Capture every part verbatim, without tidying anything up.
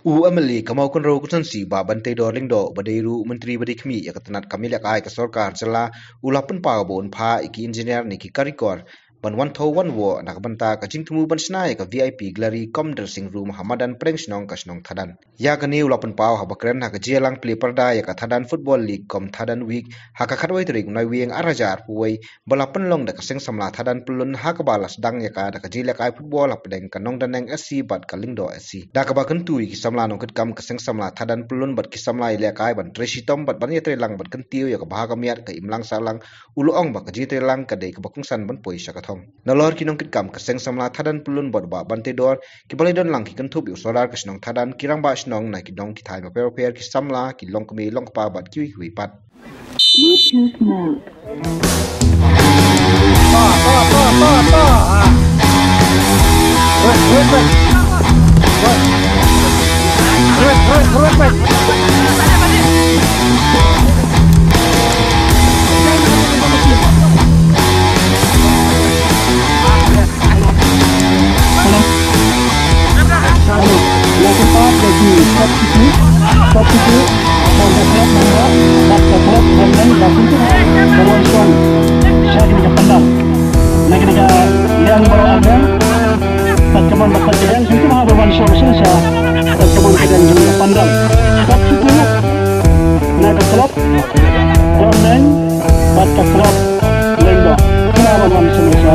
U M L A ka Mawkynrew Constituency, Bah Banteidor Lyngdoh, ba dei ruh u Myntri ba dei khmih ïa ka tnat kam ïalehkai ka sorkar jylla, u la pynpaw ba un phah ïa ki engineer ne ki karikor ban wan thew wan woh na ka bynta ka jingthmu ban shna ïa ka V I P gallery cum dressing room ha madan pdeng shnong ka shnong Thadan. Ïa kane u la pynpaw haba kren ha ka jingïalang plie pyrda ïa ka Thadan Football League cum Thadan Week ha ka khatwei tarik u Naiwieng ar hajar arphew wei, ba la pynlong da ka Seng Samla Thadan Pyllun, ha kaba la sdang ïa ka da ka jingïalehkai football hapdeng ka Nongdaneng S C bad ka Lyngdoh S C. Da kaba kyntu ïa ki samla nongkitkam ka Seng Samla Thadan Pyllun bad ki samla ïalehkai ban trei shitom bad ban ïatreilang ban kyntiew ïa ka bha ka miat ka imlang sahlang, u la ong ba ka jingïatreilang ka dei kaba kongsan ban poi sha ka thong. Nalor ki nongkitkam ka Seng Samla Thadan Pyllun bad Bah Banteidor, kiba la don lang ki kynthup ïa u Sordar ka shnong Thadan, ki rangbah shnong na ki dong ki thaiñ bapher bapher, ki samla, ki longkmie longkpa bad kiwei kiwei pat. Bluetooth mode. Hello. Hello. Yang keempat, lagi substitute. Substitute. Nombor empat, nombor empat, nombor enam, dan untuk Baruan Suan. Saya kena pandang. Lagi tiga, yang baru ada. Teman-teman, teman-teman, saya kena Baruan Suan, saya. Teman-teman, saya kena pandang. Substitute. Naik ke klub. Wan neng, bad ka klub Lyngdoh. Kena wan wan sumrisa.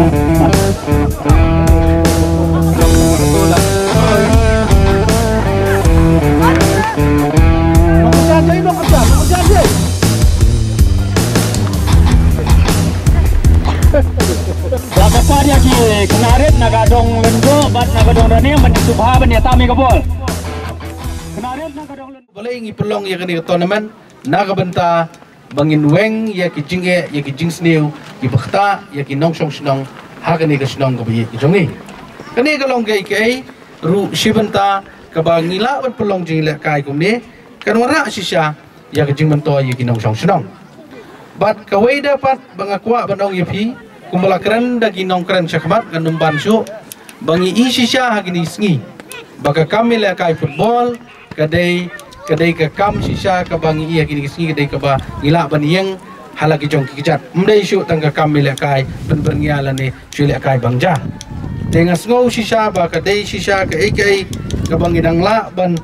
Ba ka pat ïa ki khynnah rit na ka dong Lyngdoh bad na ka dong Raneng ban ïa sngewbha ban ïa tam ïa ka bol. Khynnah rit na ka dong Lyngdoh. Balei ngi pynlong ïa kane ka tournament? Na ka bynta ba ngin weng ïa ki jingeh, ïa ki jingsniew kiba ktah ïa ki nongshong shnong ha kane ka shnong kaba ïeit ka jong ngi. Kane ka long kaei kaei ruh shi bynta kaba ngi lah ban pynlong jingïalehkai kumne, kan wanrah shisha ïa ka jingmyntoi ïa ki nongshong shnong. Bad kawei de pat ba nga kwah ban ong ïa phi, kumba la kren da ki nongkren shakhmat, ngan ym ban shuh, ba ngi i shisha ha kine ki sngi ba ka kam ïalehkai football ka dei, ka dei ka kam shisha kaba ngi i ha kine ki sngi, ka dei kaba ngi lah ban ïeng ha la ki jong ki kjat. Ym dei shuh tang ka kam ïalehkai pynbyrngia lane shu ïalehkai bang ja. Te nga sngew shisha ba ka dei shisha kaei kaei kaba ngi nang lah ban,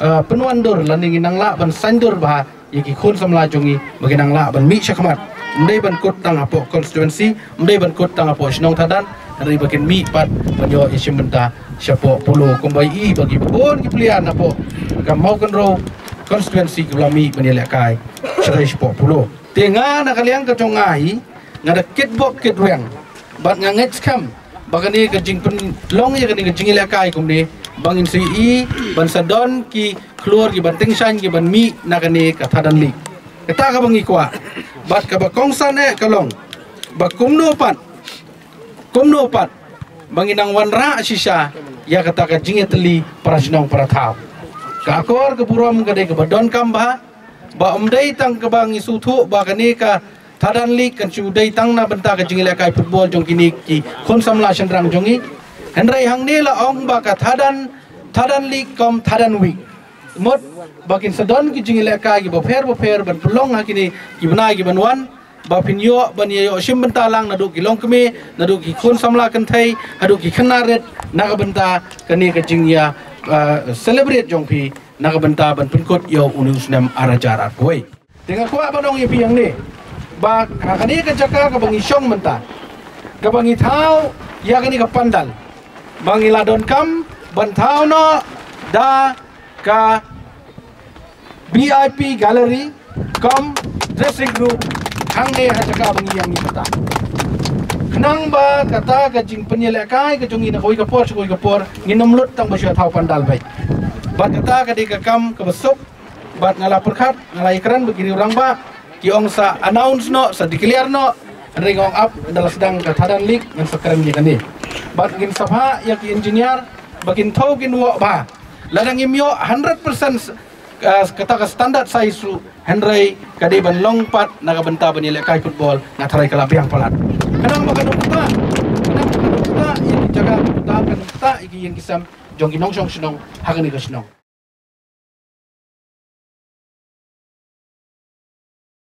eh, pynwandur lane ngi nang lah ban saiñdur bha ïa ki khun samla jong ngi ba ki nang lah ban mih shakhmat. Ym dei ban kut tang hapoh constituency, ym dei ban kut tang hapoh shnong Thadan, hynrei ba kin mih pat ban ïoh ïa shim bynta shapoh Polo, kumba i ba ki bun ki player napoh ka Mawkynrew constituency ki la mih ban ïalehkai sha shapoh Polo. Te nga na ka liang ka jong nga hi, nga da kit bok kit weng bad nga ngeit skhem ba kane ka jingpynlong ïa kane ka jingïalehkai kumne ba ngin sa ïohi ban sa don ki khlur ki ban tyngshaiñ ki ban mih na kane ka Thadan League. Kata kaba ngi kwah bad kaba kongsan eh ka long ba kumno pat, kumno pat ba ngin nang wanrah shisha ïa kata ka jingïatylli para shnong para thaw. Ka akor ka burom ka dei kaba donkam bha, ba ym dei tang kaba ngi sngewthuh ba kane ka Thadan League kan shu dei tang na bynta ka jingïalehkai football jong kine ki khun samla shynrang jong ngi. Hynrei hangne la ong ba ka Thadan, Thadan League kum Thadan Week. Mut ba kin sa don ki jingïalehkai kiba pher ba pher ban pynlong ha kine ki bnai ki ban wan, ba phin ïoh ban ïa ïoh shim bynta lang naduh ki longkmie, naduh ki khun samla kynthei, haduh ki khynnah rit, na ka bynta kane ka jingïa, ah, celebrate jong phi, na ka bynta ban pynkut ïa une u snem ar hajar arphew wei. Te nga kwah ban ong ïa phi hangne ba ha kane ka jaka kaba ngi shong mynta, kaba ngi thaw ïa kane ka pandal, ba ngi la donkam ban thaw noh da ka V I P gallery cum dressing room hangne ha jaka ba ngi ïeng mynta. Khnang ba kata ka jingpynïalehkai ka jong ngi na kawei ka por sha kawei ka por ngin ym lut tang ba shu thaw pandal beit. Bad kata ka dei ka kam kaba suk. Bad nga la pyrkhat, nga la ïakren bad ki riew rangbah, ki ong sa announce noh, sa declare noh. Hynrei nga ong ap, ynda la sdang ka Thadan League ngan sa kren ïa kane. Bad ngin sa phah ïa ki engineer ba kin thew kin woh bha. Lada ngim ïoh hundred percent, uh, kata ka standard size ruh, hynrei ka dei ban long pat na ka bynta ban ïalehkai football, nga tharai ka la biang palat. Khnang ba kan ym ktah, khnang ba kan ym ktah ïa ki jaka, kan ym ktah, kan ym ktah ïa ki ïing ki sem jong ki nongshong shnong ha kane ka shnong.